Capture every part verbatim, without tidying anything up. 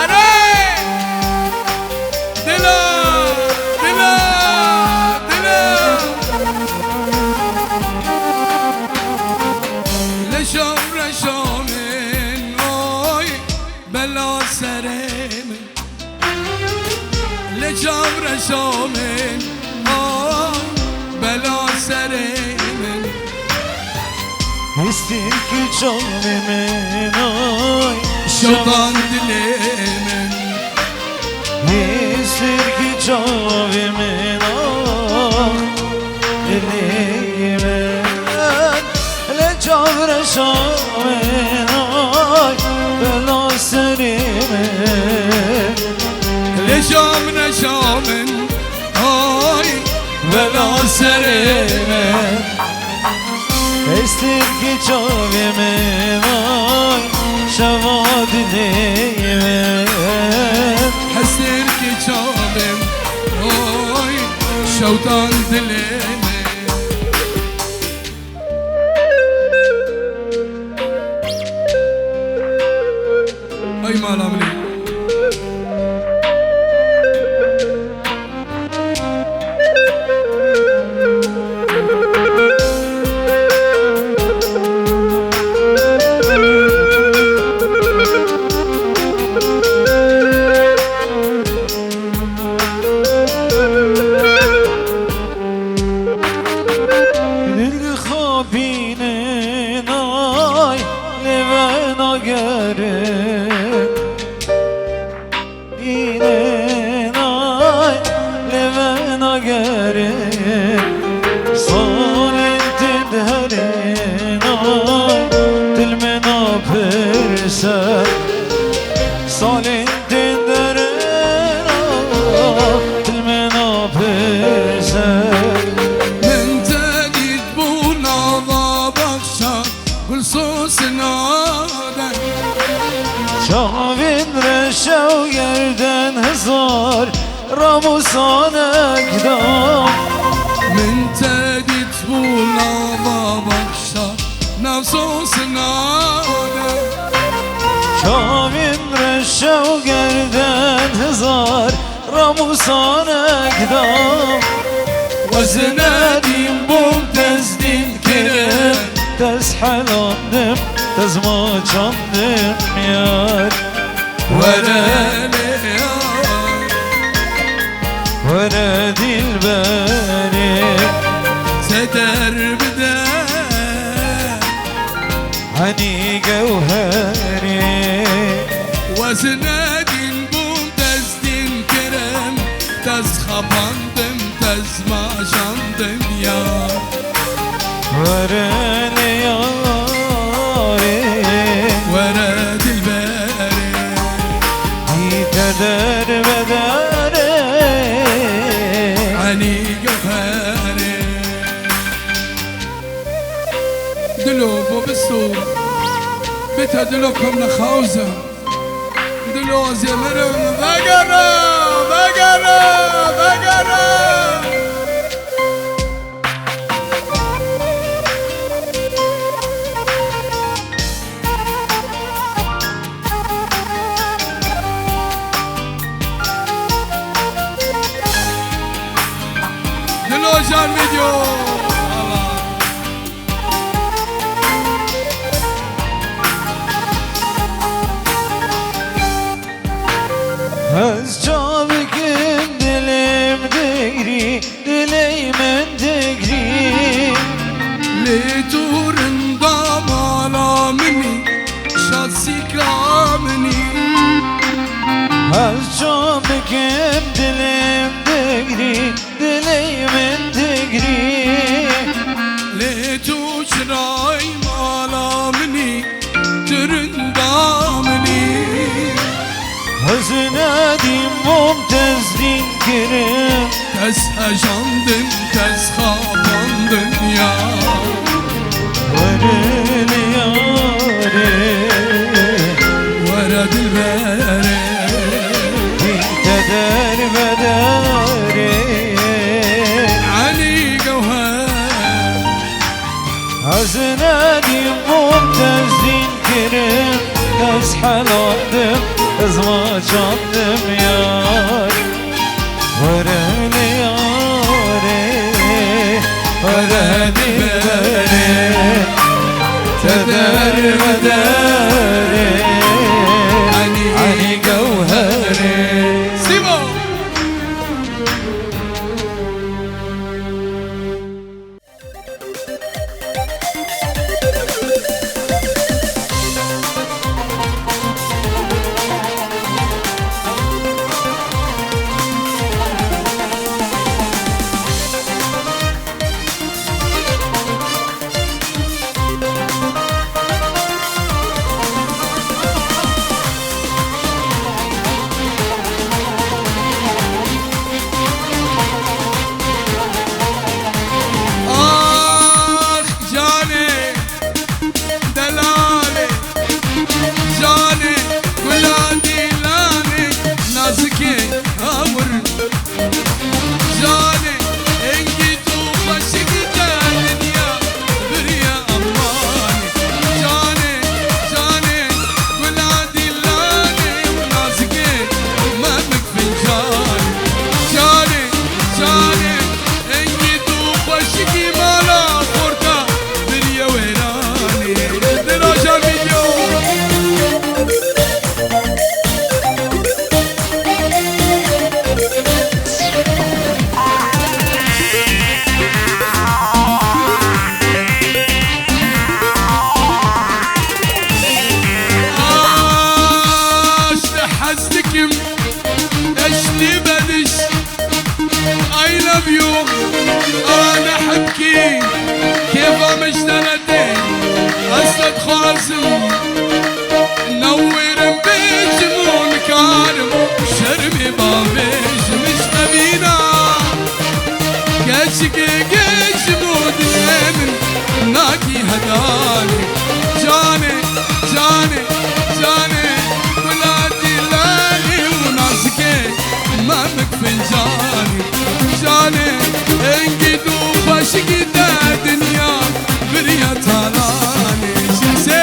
Erê! Dila, dila, dila. Leşam reşamên, oy, bela serê min. Leşam reşamên, oy, bela serê min. Hêstirkî çavê min, ay, şewtan dilê min. Hêstirkî çavê min, ay, dilê min. Lê çavreşa min, ay, bela serê min. Lê çavreşa min, ay, bela serê min. Hêstirkî çavê min, ay, şeva dilê min. Hêstirkî çavê min, ay, şewtan dilê min. Ay mala min ê. Dil dixapînin, ay, lê venagerin. Înin, ay, lê venagerin. Salên tên diherin, ay, dil min napirse. Salên tên derin, ay, dil min napirse. Min te dît bû nava baxça gul sosina de. Çavên reşew gerden hezar ramûsanek da. Min te dît bû nava baxça nav sosina de. Çavên reşew gerden hezar ramûsanek da. Wezine dîm bûm tezdîn kirin. Tez helandim, tez maçandim yar. Were lê yar. Were dilberê. Te derbide. Henî gewherê. Wezine dîn bûm, tez dîn kirim, tez xapandim, tez maşandim ya. Were lê yarê. Were dilberê. Dîte derbedarê. Henî gewherê. Dilo, bo bisto. Bite dilo, kom nexawze. Dilo, ez ê mirim. Vegere, vegere, vegere. Dilojan Video. Ez çavikim dilêm digrî, dilê min digrî. Lê tu rinda mala min î, şasîka min î. Ez çav bikim dilêm digrî, dilê min digrî. Lê tu çiray mala min î, tu rinda min î. Ez nedîm bûm, tez dîn kirim. Tez hejandim, tez xapandim ya. Were lê yarê. Were dilberê. Dîn te derbedarê. Elî gewher. Ez nedîm bûm, tez dîn kirim. Helandim, ez maçandim yar. Were li yarê, were li berê, te dermedarê, Elî Gewherê. Sîmo! Ax canê delalê, canê gula dîlanê, nazikê hawir. Canê engî tu xweşikî te dinya biriye emanê. Canê, canê gula dîlanê û nazikê memik fincanê. Canê, canê engî tu xweşikî mala xorta biriye wêranê. Dira jan vîdeo. Aştı hezdikim, eşli bediş, I love you, ana hepki, kêfa miştene tê, ez te dixwazim. Newêrim bêjim û nikarim, şermê bavêjim ji te bîna. Keçikê gêjim û dilê min nakî hedanê. Canê, canê, canê, gula dîlanê û nazikê memik fincanê. Canê, engî tu xweşikî te dinya biriya talanê. Şehsê.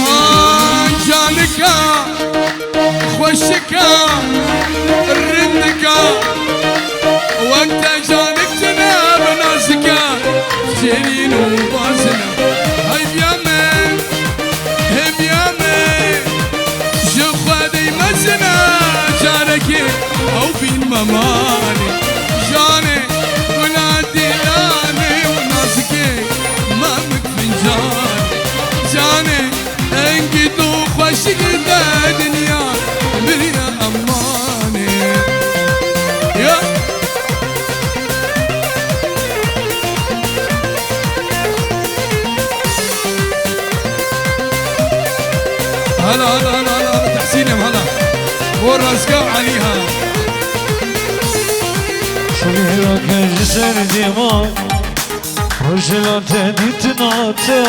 Ay canika, xweşika, rindika, wek te canik tune bi nazika, şêrîn û bazina. Hey biya me, hey biya me, ji Xwedê mezina, carekê ew bîn me malê. Janê, gula dîlanê û nazikê, memik fincanê. Janê, engî tu xweşik de dinya biriye emanê. Ya. Hala, hala, hala, hala, hala, Tehsînê min, hala. Bo Razka Elî ha. Şolîrake ji ser dêma, rojhilate dîtina te.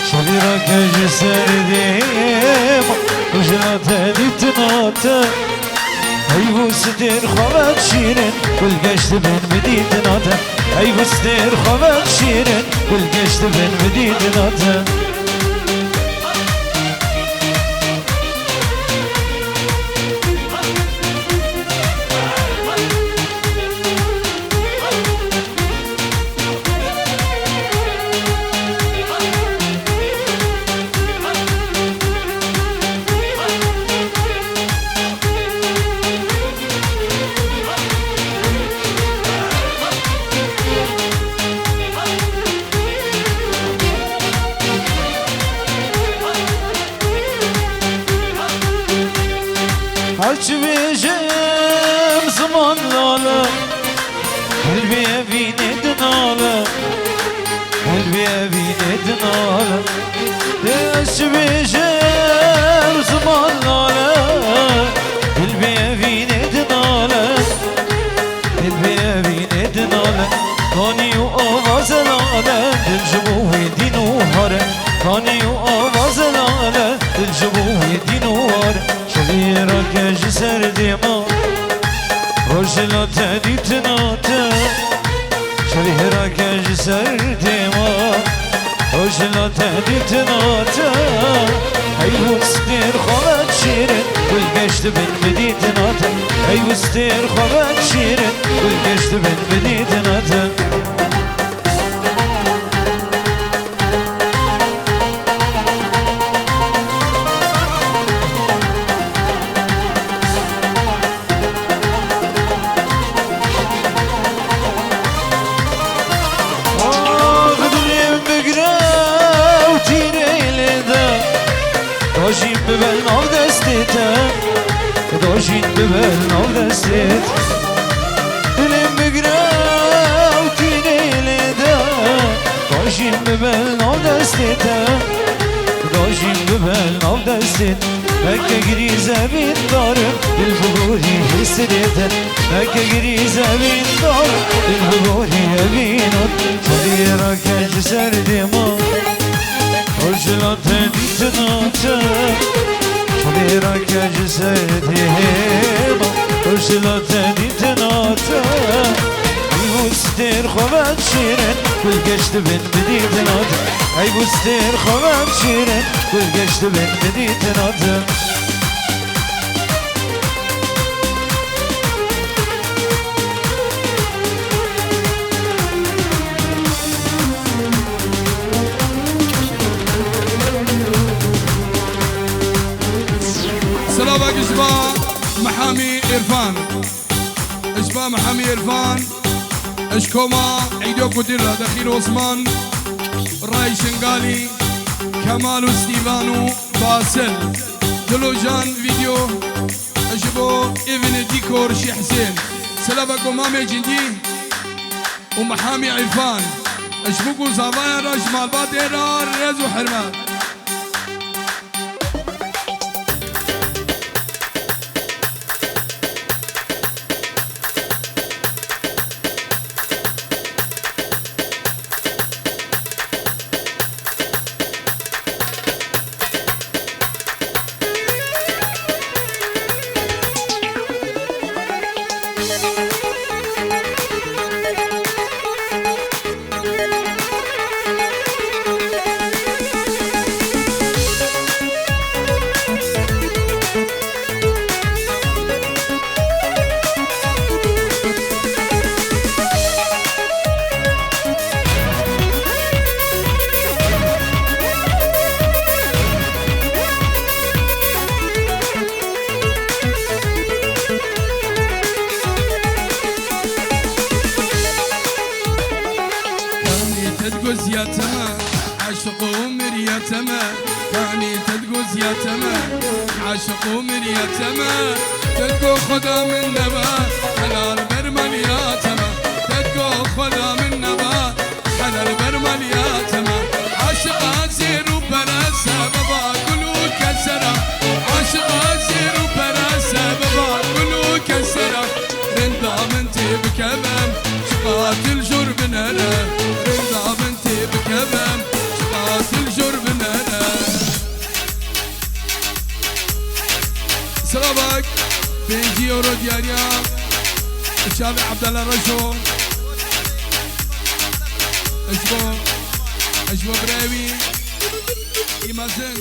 Şolîrake ji ser dêma, rojhilate dîtina te. Heyv û stêr xwe ve şîrin, gul geş dibin bi dîtina te. Heyv û stêr xwe ve şîrin, gul geş dibin bi dîtina te. Her çi bêjim ziman lale, qelbê evînê dinale, qelbê Evînê dinale, ez çi bêjim ziman nale, dil bê evînê dinale, dil bê evînê dinale, kanî û ava zelale, dil ji bo wê dîn û hare, kanî û ava zelale, dil ji bo wê dîn û hare. Şevî rake ji ser dêma, roj la te dîtina te. Şevî rake ji ser dêma, roj la te dîtina te. Hey wistêr xwe ve şîrin, gul geş dibin bi dîtina te. Hey wistêr xwe ve şîrin, gul geş dibin bi dîtina te. Ax dilê min bigire û tîrê lê de, dajîn bibe li nav destê te, dajîn bibe li nav destê te. Dilê min bigire û tîrê lê de, dajîn bibe li nav destê te, dajîn bibe li nav destê te. Meke girî zevîn darim, dil bi gorî hêsirê te. Meke girî zevîn darim, dil bi gorî evîn û. Şevî rake ji ser dêma, roj la te dîtina te. Şevî rake ji ser dêma, roj la te dîtina te. Ey wistêr xwe ve şîrin, gul geş dibin bi dîtina te. Ey wistêr xwe ve şîrin, gul geş dibin bi dîtina te. Silava ji ba Mihamî Îrfan. Ji ba Mihamî Îrfan, ji koma Îdo Kudir re, Dexîl Osman, Ray Şingalî, Kemal û Stîvan û Basil. Dilojan Video, ji bo Evin Dîkor Şêh Husên. Silava ku Mamê Cindî û Mihamî Îrfan. Ji bo ku zavayan re ji malbatê re rêz û hurmet. Kanî te digo ziya te me, aşiq û miriya te me. Kanî te digo ziya te me, aşiq û miriya te me. Te digo Xweda min nebe, helal bermaliya te me. Te digo Xweda min nebe, helal bermaliya te me. Aşiqa zêr û perese, beba gul û kesera. Aşiqa zêr û perese, beba gul û kesera. Rinda min tê bikevem, çiqa til jor binere. Rinda min tê bikevem, çiqa til jor binere. Silavek, pêncî euro diyariya çavê Abdallah Reşo. Ji bo, ji bo birayê wî, î mezin.